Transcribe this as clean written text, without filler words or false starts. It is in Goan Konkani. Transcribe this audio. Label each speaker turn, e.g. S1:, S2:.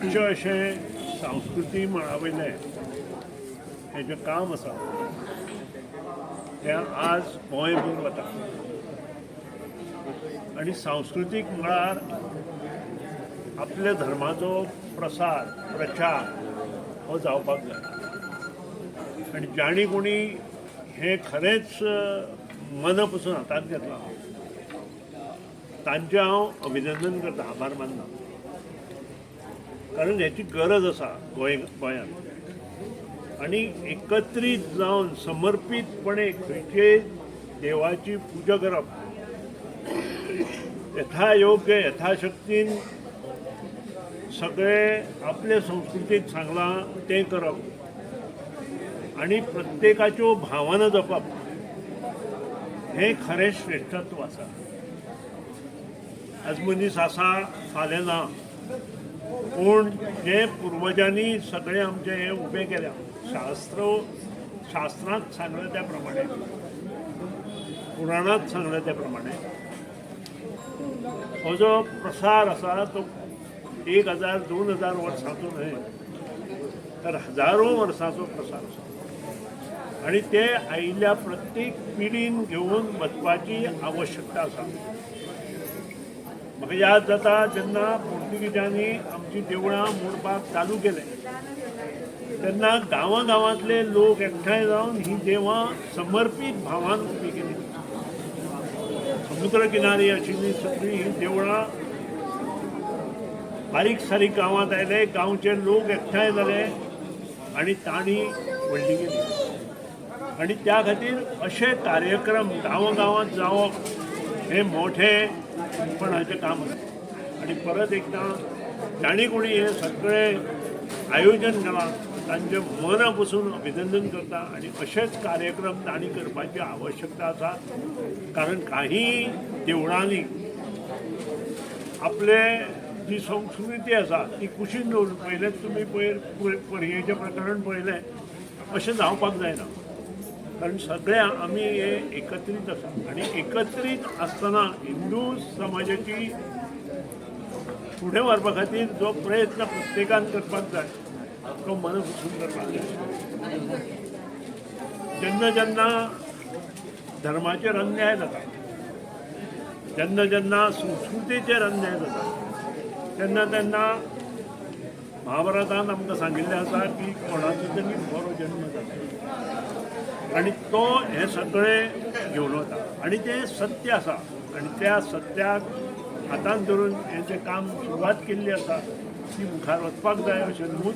S1: उच्च अशें सांस्कृतीक मळा वयलें हें जें काम आसा तें आज गोंयभर वता आनी सांस्कृतीक मळार आपल्या धर्माचो प्रसार प्रचार हो जावपाक जाय. आनी जाणी कोणी हें खरेंच मना पसून हातांत घेतलां तांचें हांव अभिनंदन करता, आभार मानना, कारण हेची गरज आसा गोंयांत. आनी एकत्रीत जावन समर्पीतपणे खंयचे देवाची पुजा करप, यथायोग्य यथाशक्तीन सगळे आपले संस्कृतीत सांगलां तें करप आनी प्रत्येकाच्यो भावना जपप हें खरें श्रेश्ठत्व आसा. आज मनीस आसा, फाल्यां ना, पूण जे पुर्वजांनी सगळें आमचें हें उबें केल्या, शास्त्रांत सांगलें त्या प्रमाणे, पुराणांत सांगलें त्या प्रमाणे, हो जो प्रसार आसा तो 1000 2000 वर्सांचो न्हय तर हजारो वर्सांचो प्रसार आसा आनी ते आयिल्ल्या प्रत्येक पिढीन घेवन वचपाची आवश्यकता आसा. म्हाका याद जाता, जेन्ना पोर्तुगीजांनी आमची देवळां मोडपाक चालू केलें तेन्ना गांवां गांवांतले लोक एकठांय जावन ही देवळां समर्पीत भावान उबी केली. समुद्र किनारी आशिल्ली सगळीं ही देवळां बारीक सारीक गांवांत आयले, गांवचे लोक एकठांय जाले आनी तांणी व्हडली केली. आनी त्या खातीर अशे कार्यक्रम गांवां गांवांत जावप हें मोठेपणाचें काम आसा. आनी परत एकदां जाणी कोणी हें सगळें आयोजन केलां तांचें मना पसून अभिनंदन करता आनी अशेच कार्यक्रम तांणी करपाची आवश्यकता आसा, कारण काही देवळांनी आपले जी संस्कृती आसा ती कुशीन दवरून, पयलेंच तुमी पयर पर्येचें प्रकरण पळयलें, अशें जावपाक जायना, कारण सगळे आमी हे एकत्रीत आसा आनी एकत्रीत आसतना हिंदू समाजाची फुडें व्हरपा खातीर जो प्रयत्न प्रत्येकान करपाक जाय तो मना पसून करपाक जाय. जेन्ना जेन्ना धर्माचेर अन्याय जाता, जेन्ना जेन्ना संस्कृतीचेर अन्याय जाता, तेन्ना तेन्ना महाभारतान आमकां सांगिल्लें आसा की कोणाचो तरी बरो जन्म जाता आनी तो हें सगळें घेवन वता आनी तें सत्य आसा. आनी त्या सत्याक हातान धरून हें जें काम सुरवात केल्ली आसा ती मुखार वचपाक जाय अशें नमूद